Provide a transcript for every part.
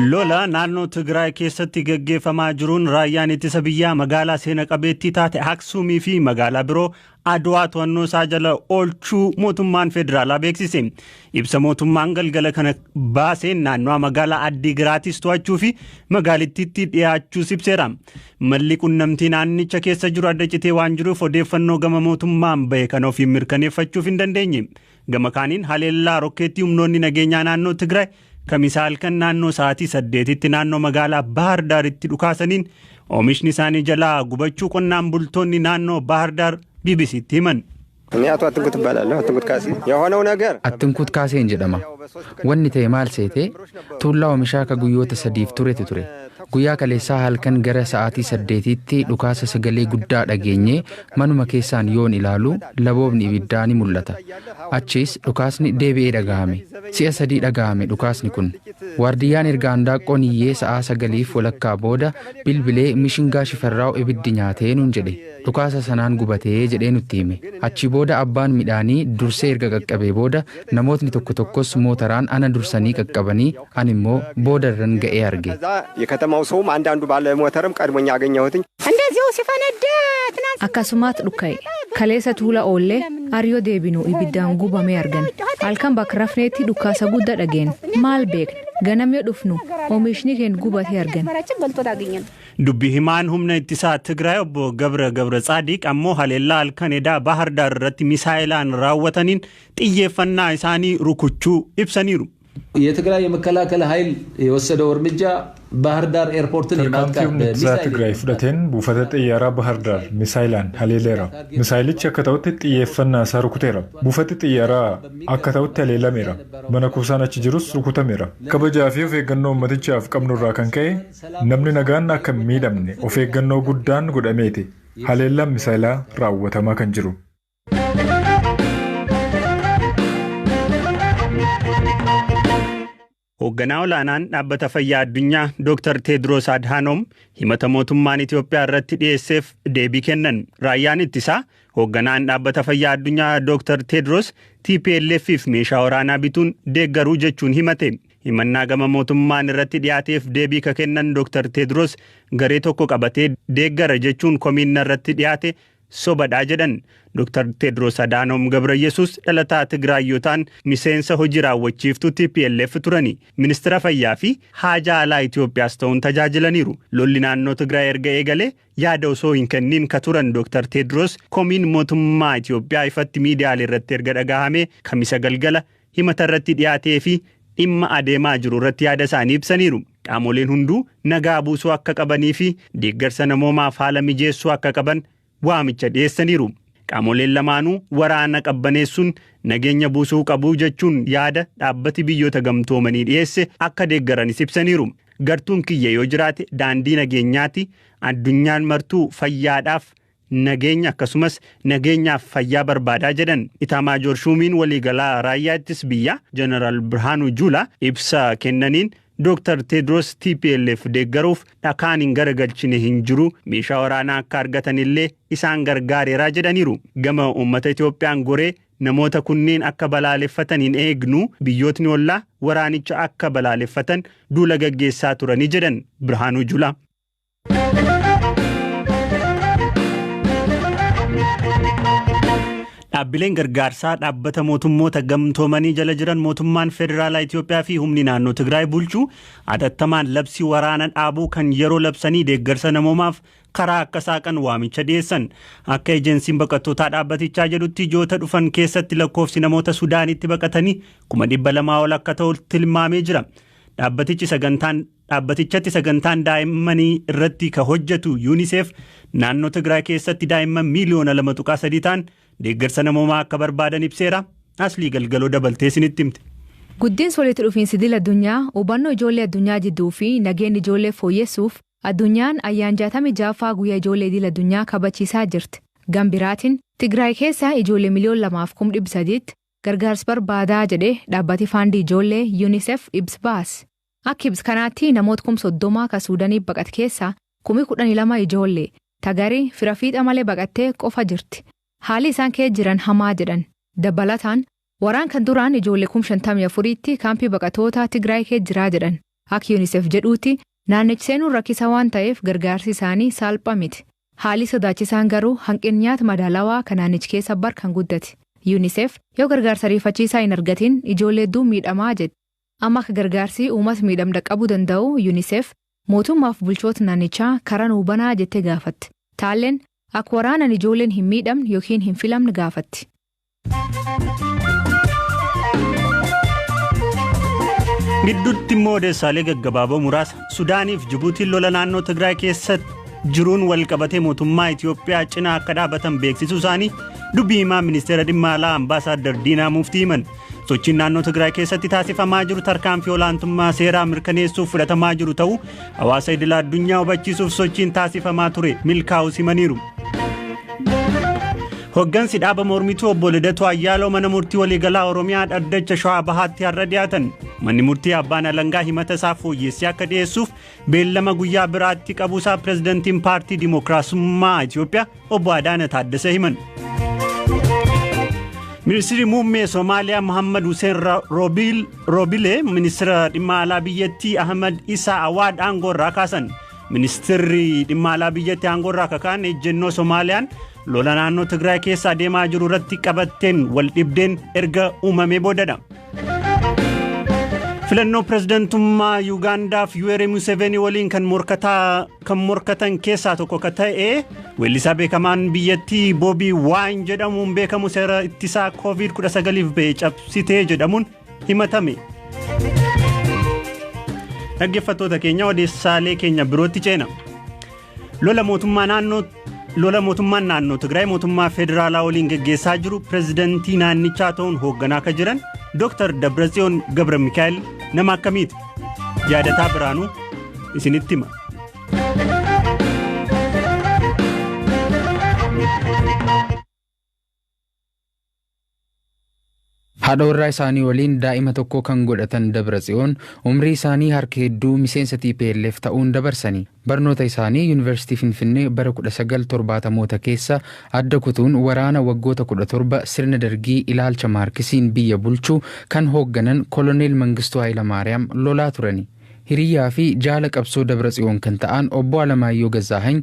Lola naannoo Tigraay keessatti gaggeeffamaa jiruun raayyaan ittisa biyyaa magaalaa seena qabeettii taate Aksuumii fi magaalaa biroo Adwaa to'annoo isaa jala oolchuu mootummaan federaalaa beeksise. Ibsa mootummaan galgala kana baaseen naannoo magaalaa Addigiraatis to'achuu fi magaalittiitti dhiyaachuus ibseera. Malli qunnamtii naannicha keessa jiru adda citee waan jiruuf odeeffannoo gama mootummaan bahe kana ofiin mirkaneeffachuuf hin dandeenye. Gama kaaniin haleellaa rokkeettii humnoonni nageenyaa naannoo Tigraay Kamisa halkan naannoo sa'aatii 8tti naannoo magaalaa Bahar Daaritti dhukaasaniin oomishni isaanii jalaa gubachuu qonnaan bultoonni naannoo Bahar Daar BBCtti himan. እኔ አቶ አትንኩት እባላለሁ። አትንኩት ካሴ። የሆነው ነገር Attinkuut Kaaseen jedhama. Wanni ta'e maal seete? Tuullaa oomishaa ka guyyoota 3f turetu ture. Guyyaa kaleessaa halkan gara sa'aatii 8tti dhukaasa sagalee guddaa dhageenyee manuma keessaan yoon ilaalu laboobni ibiddaa ni mul'ata. Achiis dhukaasni deebi'ee dhagahame. Si'a 3 dhagahame dhukaasni kun. Waardiyyaan erga handaaqqoon iyyee sa'aa 9:30 booda bilbilee mishingaa shifarraaw ibiddi nyaatee nuun jedhe. Dhukaasa sanaan gubatee jedhee nutti hime. Achi booda abbaan midhaanii dursee erga qaqqabee booda namootni tokko tokkos mootaraan ana dursanii qaqqabanii ani immoo boodarran ga'ee arge. ከዛ የከተማው ሰውም አንዳንዱ ባለ ሞተርም ቀድሞኝ አገኘሁትኝ። እንደዚሁ ሲፈነዳ ትናንት Akkasumaat dhukka'e. Kaleessa tuula oollee aryoo deebinu ibiddaan gubamee argan. Halkan bakka rafneetti dhukaasa guddaa dhageen. Maal beekna? Ganam yoo dhufnu oomishni keenya gubatee argan. በልቶ ታገኘን። Dubbi himaan humna ittisaa Tigraay obbo Gabra Gabra Tsaadiq ammoo haleellaa halkan edaa Bahar Daar irratti misaayilaan raawwataniin xiyyeeffannaa isaanii rukuchuu ibsaniiru. የትግራይ የመከላከል ኃይል የወሰደው እርምጃ ባህር ዳር ኤርፖርትን Tarkaanfii የማጥቃት humni ittisaa በሚሳይል Tigraay fudhateen buufata xiyyaaraa Bahar Daar misaayilaan haleeleera. Misaayilichi akka ta'utti xiyyeeffannaa isaa rukuteera. Buufati xiyyaaraa akka ta'utti haleelameera. Mana kuusaan achi jirus rukutameera. Kabajaa fi of eeggannoo uummatichaaf qabnu irraa kan ka'e namni nagaan akka hin miidhamne of eeggannoo guddaan godhameeti. Haleellaan misaayilaa raawwatamaa kan jiru. Hoogganaa olaanaan dhaabbata fayyaa addunyaa Dr. Teedros Adhanom himata mootummaan Itoophiyaa irratti dhiyeesseef deebii kennan. Raayyaan ittisaa hoogganaan dhaabbata fayyaa addunyaa Dr. Teedros TPLFif meeshaa waraanaa bituun deeggaruu jechuun himate. Himannaa gama mootummaan irratti dhiyaateef deebii ka kennan Dr. Teedros garee tokko qabatee deeggara jechuun komiin irratti dhiyaate sobadhaa jedhan. Dr. Teedros Adhanom Gabrayyesuus dhalataa Tigraay yoo ta'an miseensa hojii raawwachiiftuu TPLF turani. Ministeera fayyaa fi haajaa alaa Itoophiyaas ta'uun tajaajilaniiru. Lolli naannoo Tigraay erga eegalee yaada osoo hin kenniin ka turan Dr. Teedros komiin mootummaa Itoophiyaa ifatti miidiyaalee irratti erga dhagahame kamisa galgala himata irratti dhiyaatee fi dhimma adeemaa jiru irratti yaada isaanii ibsaniiru. Qaamoleen hunduu nagaa buusuu akka qabanii fi deeggarsa namoomaaf haala mijeessuu akka qaban waamicha dhiyeessaniiru. Qaamoleen lamaanuu waraana qabbaneessuun nageenya buusuu qabu jechuun yaada dhaabbati biyyoota gamtoomanii dhiyeesse akka deeggaranis ibsaniiru. Gartuun kiyya yoo jiraate daandii nageenyaati. Addunyaan martuu fayyaadhaaf nageenya akkasumas nageenyaaf fayyaa barbaadaa jedhan. Itaamaajoor Shuumiin waliigalaa raayyaa ittis biyyaa Jeneraal Birhaanuu Juulaa ibsa kennaniin Dr. Teedros TPLF deeggaruuf dhakaan hin garagalchine hin jiru, meeshaa waraanaa akka argatanillee isaan gargaareeraa jedhaniiru. Gama uummata Itoophiyaan goree namoota kunneen akka balaaleffatan hin eegnu, biyyootni ollaa waraanicha akka balaaleffatan duula gaggeessaa turanii jedhan Birhaanuu Juulaa. Dhaabbileen gargaarsaa dhaabbata mootummoota gamtoomanii jala jiran mootummaan federaalaa Itoophiyaa fi humni naannoo Tigraay bulchuu hatattamaan labsii waraana dhaabuu kan yeroo labsanii deeggarsa namoomaaf karaa akka saaqan waamicha dhiyeessan. Akka ejensiin baqattootaa dhaabbatichaa jedhutti ji'oota dhufan keessatti lakkoofsi namoota Sudaanitti baqatanii 200,000 ol akka ta'u tilmaamee jira. Dhaabbatichi sagantaan dhaabbatichatti sagantaan daa'immanii irratti ka hojjetu UNICEF naannoo Tigraay keessatti daa'imman miiliyoona 2.3 ta'an deeggarsa namoomaa akka barbaadan ibseera. Aslii Galgaloo dabaltee isinitti himte. Guddinsi walitti dhufiinsi idil addunyaa hubannoo ijoollee addunyaa jidduu fi nageenya ijoollee fooyyessuuf addunyaan ayyaan 66ffaa guyyaa ijoollee idil addunyaa kabachiisaa jirti. Gam biraatiin Tigraay keessa ijoollee 2,300,000tti gargaarsa barbaadaa jedhee dhaabbati faandii ijoollee UNICEF ibsa baase. Akka ibsa kanaatti namoota 30,000 ka Suudaanii baqate keessaa 12,000 ijoollee tagarii fira fiixa malee baqattee qofa jirti. Haalli isaan keessa jiran hamaa jedhan. Dabalataan waraan kan duraan ijoollee 54,000tti kaampii baqatoota Tigraay keessa jiraa jedhan. Akka UNICEF jedhuutti, naannichi seenuun rakkisa waan ta'eef gargaarsi isaanii salphaa miti. Haalli sodaachisaan garuu hanqinni nyaata madaalawaa kan naannichi keessa bar kan guddate. UNICEF yoo gargaarsa ariifachiisaa hin argatin ijoollee hedduu miidhamaa jedhe. Amma akka gargaarsi uummata miidhamda qabuu danda'u UNICEF mootummaaf bulchoota naannichaa karaa nuu banaa jettee gaafatte. Taalleen akka waraanan ijoolleen hin miidhamne yookiin hin filamne gaafatti. Gidduutti immoo odeessaalee gaggabaaboo muraasa. Sudaaniif Jibuutiin lola naannoo Tigraay keessatti jiruun wal qabatee mootummaa Itiyoophiyaa cinaa akka dhaabatan beeksisuu isaanii dubbii himaa ministeera dhimma alaa Ambaasaaddar Diinaa Muftii himan. Sochiin naannoo Tigraay keessatti taasifamaa jiru tarkaanfii olaantummaa seeraa mirkaneessuuf fudhatamaa jiru ta'uu hawaasa idil addunyaa hubachiisuuf sochiin taasifamaa ture milkaa'uu himaniiru. Hoggansi dhaaba mormituu Obbo Lidatuu Ayyaaloo mana murtii waliigalaa Oromiyaa dhaddacha Shawaa Bahaatti har'a dhiyaatan. Manni murtii abbaan alangaa himata isaa fooyyessee akka dhiyeessuuf beellama guyyaa biraatti qabuusaa pirezidantiin paartii Dimookiraasummaa Itiyoophiyaa Obbo Adaana Taaddasee himan. Ministeerri muummee Somaaliyaa Mohammad Hussein Roobilee ministeera dhimma alaa biyyattii Ahmad Isaa Awaad aangoo irraa kaasan. Ministeerri dhimma alaa biyyattii aangoo irraa kakaan ejjennoo Somaaliyaan lola naannoo Tigraay keessa adeemaa jiru irratti qabatteen wal dhibdeen erga uumamee boodadha. Filannoo pirezidantummaa Yuugaandaaf Yuweeri Museveni waliin kan morkatan keessaa tokko akka ta'e weellisaa beekamaan biyyattii Boobii Waayin jedhamuun beekamu seera ittisaa COVID-19f ba'e cabsitee jedhamuun himatame. Dhaggeeffattoota keenya, odeessaalee keenya birootti ceena. Lola mootummaan naannoo Tigraay mootummaa federaalaa waliin geggeessaa jiru pirezidantii naannichaa ta'uun hoogganaa akka jiran Dr. Dabratsiyoon Gabra Mikaa'el nama akkamiiti? Yaadataa Biraanuu isinitti hima. Haadha warraa isaanii waliin daa'ima tokko kan godhatan Dabratsiyoon umrii isaanii harka hedduu miseensa TPLF ta'uun dabarsani. Barnoota isaanii Yuunivarsiitii Finfinnee bara 1970moota keessa adda kutuun waraana waggoota 17 sirna Dargii ilaalcha Maarkisiin biyya bulchuu kan hoogganan Koloneel Mangistuu Hayilamaariyaam lolaa turani. Hiriyyaa fi jaala qabsoo Dabratsiyoon kan ta'an Obbo Alamaayyoo Gazaahany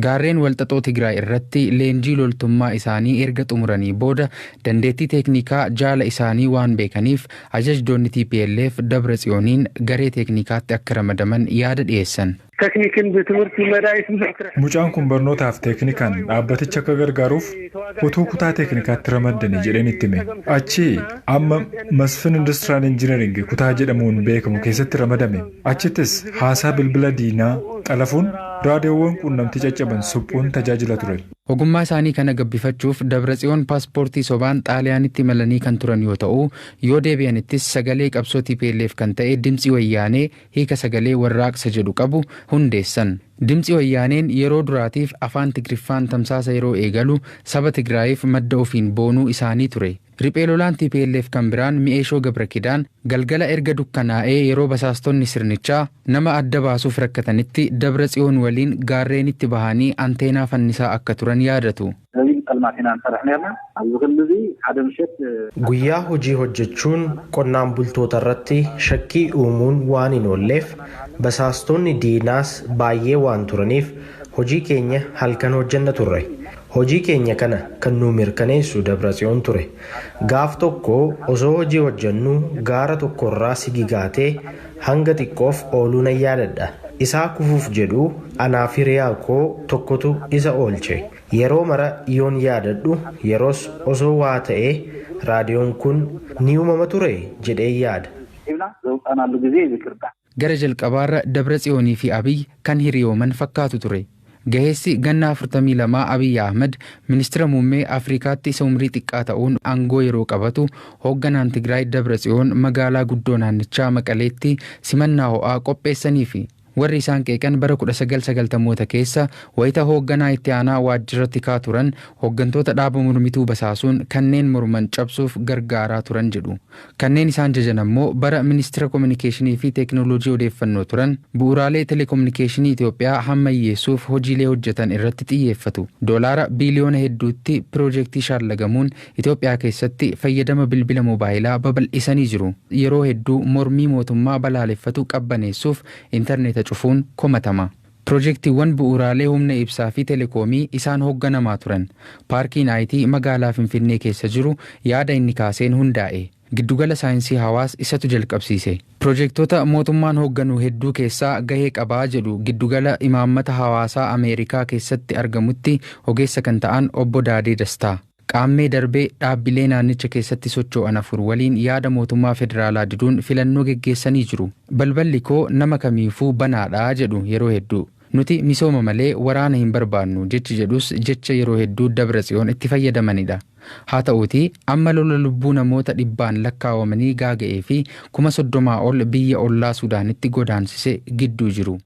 gaarreen walxaxoo Tigraay irratti leenjii loltummaa isaanii erga xumuranii booda dandeettii teeknikaa jaala isaanii waan beekaniif ajajdoonni TPLF Dabratsiyooniin garee teeknikaatti akka ramadaman yaada dhiyeessan. Mucaan kun barnootaaf teeknikaan dhaabbaticha akka gargaaruuf utuu kutaa teeknikaatti ramaddani jedheen itti hime. Achi amma Masfin Industrial Engineering kutaa jedhamuun beekamu keessatti ramadame. Achittis haasaa bilbila diinaa xalafuun raadiyoowwan quunnamtii caccaban suphuun tajaajila ture. Ogummaa isaanii kana gabbifachuuf Dabratsiyoon paaspoortii sobaan Xaaliyaanitti imalanii kan turan yoo ta'u, yoo deebi'anittis sagalee qabsoo TPLF kan ta'e Dimtsi Wayyaanee hiika sagalee warraaqsa jedhu qabu hundeessan. Dimtsi Wayyaaneen yeroo duraatiif afaan Tigriffaan tamsaasa yeroo eegalu saba Tigraayiif madda ofiin boonuu isaanii ture. Riphee lolaan TPLF kan biraan Mi'eeshoo Gabrakidaan galgala erga dukkanaa'ee yeroo basaastonni sirnichaa nama adda baasuuf rakkatanitti Dabratsiyoon waliin gaarreenitti bahanii anteenaa fannisaa akka turan yaadatu. Guyyaa hojii hojjechuun qonnaan bultoota irratti shakkii uumuun waan hin oolleef, basaastonni diinaas baay'ee waan turaniif, hojii keenya halkan hojjenna turre. Hojii keenya kana kan nu mirkaneessu Dabratsiyoon ture. Gaaf tokko osoo hojii hojjennu gaara tokkorraa sigigaatee hanga xiqqoof ooluu nan yaadadha. Isaa kufuuf jedhu anaaf hiriyaa koo tokkotu isa oolche. Yeroo mara yoon yaadadhu, yeroos osoo waa ta'ee raadiyoon kun ni uumama ture jedhee yaada. Gara jalqabaarra Dabratsiyoonii fi Abiy kan hiriyooman fakkaatu ture. Gaheessi ganna 42 Abiy Ahmed ministeera muummee Afrikaatti isa umrii xiqqaa ta'uun aangoo yeroo qabatu hoogganaan Tigraay Dabratsiyoon magaalaa guddoo naannichaa Maqaleetti simannaa ho'aa qopheessaniifi. Warri isaan qeeqan bara 1990moota keessa wayita hoogganaa itti aanaa waajjira tikaa turan hooggantoota dhaaba mormituu basaasuun kanneen morman cabsuuf gargaaraa turan jedhu. Kanneen isaan jajan ammoo bara ministeera kominikeeshinii fi teekinooloojii odeeffannoo turan bu'uuraalee telekominikeeshinii Itoophiyaa hammayyeessuuf hojiilee hojjetan irratti xiyyeeffatu. Doolaara biiliyoona hedduutti piroojeektii shaallagamuun Itoophiyaa keessatti fayyadama bilbila moobaayilaa babal'isanii jiru. Yeroo hedduu mormii mootummaa balaaleffatu qabbaneessuuf intarneeta cufuun komatama. Piroojeektiiwwan bu'uuraalee humna ibsaa fi telekoomii isaan hoogganamaa turan. Paarkiin IT magaalaa Finfinnee keessa jiru yaada inni kaaseen hundaa'e. Giddugala saayinsii hawaas isatu jalqabsiise. Piroojeektoota mootummaan hoogganuu hedduu keessaa gahee qabaa jedhu giddugala imaammata hawaasaa Ameerikaa keessatti argamutti ogeessa kan ta'an obbo Daadee Dastaa. Qaammee darbee dhaabbilee naannicha keessatti socho'an 4 waliin yaada mootummaa federaalaa diduun filannoo geggeessanii jiru. Balballi koo nama kamiifuu banaadhaa jedhu yeroo hedduu. Nuti misooma malee waraana hin barbaannu jechi jedhus jecha yeroo hedduu Dabra Tsiyoon itti fayyadamanidha. Haa ta'uutii amma lola lubbuu namoota dhibbaan lakkaawamanii gaaga'ee fi 30,000 ol biyya ollaa Suudaanitti godaansise gidduu jiru.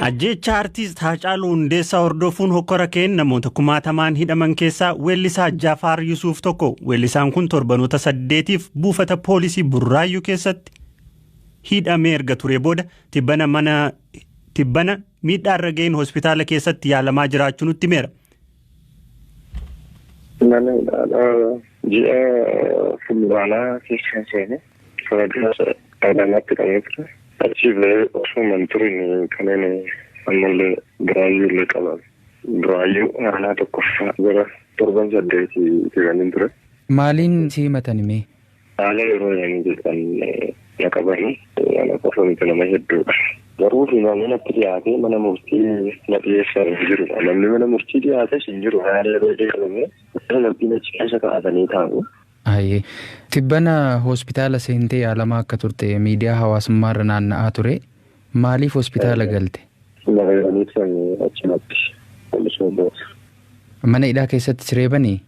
Ajjeecha artiist Haacaaluu Hundeessaa hordofuun hokkora ka'een namoota kumaatamaan hidhaman keessaa weellisaa Jafaar Yusuuf tokko. Weellisaan kun torbanoota 8 buufata poolisii Burraayyuu keessatti hidhamee erga ture booda tibbana miidhaa irra ga'een hospitaala keessatti yaalamaa jiraachuu nutti himeera. Mana hidhaadhaa ji'a fulbaanaa keessa seene sababii Adaamaatti qabee ture. Achi ba'ee osoo man turin kanneen ammallee Burraayyuu illee qabame. Burraayyuu aanaa tokkoffaa gara torban 8 kan ture. Maaliin si himatan mee? Haala yeroo jedhanii jedhan na qabanii ana qofa miti nama hedduudha. Garuu himamni natti dhiyaatee mana murtii na dhiyeessan hin jiru. Namni mana murtii dhiyaates hin jiru. Haala yeroo jedhamee namni achi keessa kaa'atanii taa'u. Ayyee. Tibbana hospitaala seentee yaalamaa akka turte miidiyaa hawaasummaarra naanna'aa ture. Maaliif hospitaala galte? Mana hidhaa keessatti siree banii?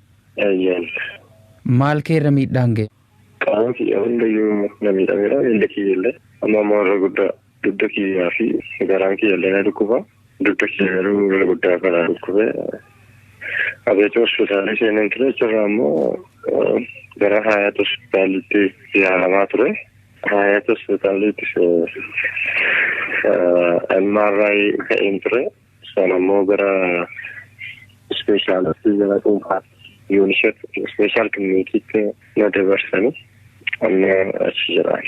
Maal kee irra miidhaan ga'e? Qaama kiyya hundayyuu na miidhameera. Miila kiyya illee amma ammoo irra guddaa dugda kiyyaa fi garaan kiyya illee na dhukkuba. Dugda kiyya garuu irra guddaa kana dhukkube. Abeet hospitaalii seenan ture achirraa immoo gara Haayat hospitaalitti yaalamaa ture. Haayat hospitaalitti MRI ka'een ture. Sana immoo gara ispeeshaalistii gara dhuunfaatti UNICEF ispeeshaal kilinikiitti na dabarsanii amma achi jiraan.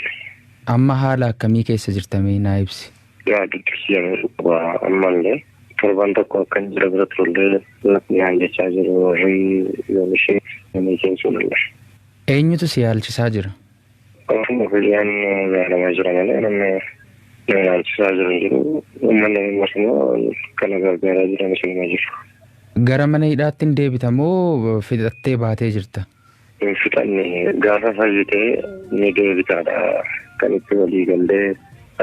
Amma haala akkamii keessa jirtamee naa ibsi? Yaa dugda kiyya dhukkuba ammallee. Torban tokko akkan jira bira turullee naan jechaa jiru warri yoomishee namni sunillee. Eenyutu si yaalchisaa jira? Ofuma fayyaan yaalamaa jira malee namni na yaalchisaa jiru hin jiru. Uummanni ammas immoo kana gargaaraa jiran isinuma jiru. Gara mana hidhaatti hin deebita moo fixattee baatee jirta? Hin fixanne gaafa fayyitee ni deebitaadha kan itti walii gallee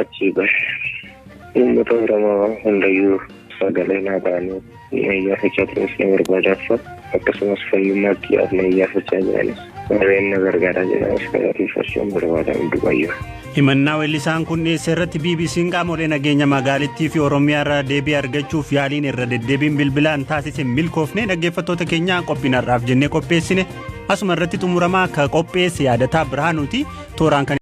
achii bahe. Uummata Oromoo hundayyuu sagalee naa ta'anii na iyyaafachaa turanis na barbaadaa akkasumas fayyummaa kiyyaaf na iyyaafachaa jiranis warreen na gargaaraa jiranis galateeffachuun barbaada hundumayyuu. Himannaa weellisaan kun dhiyeesse irratti BBC'n qaamolee nageenya magaalittii fi Oromiyaa irraa deebii argachuuf yaaliin irra deddeebiin bilbilaan taasise milkoofnee dhaggeeffattoota keenyaa qophiin har'aaf jennee qopheessine asuma irratti xumuramaa akka qopheesse yaadataa Birhaanuuti tooraan kan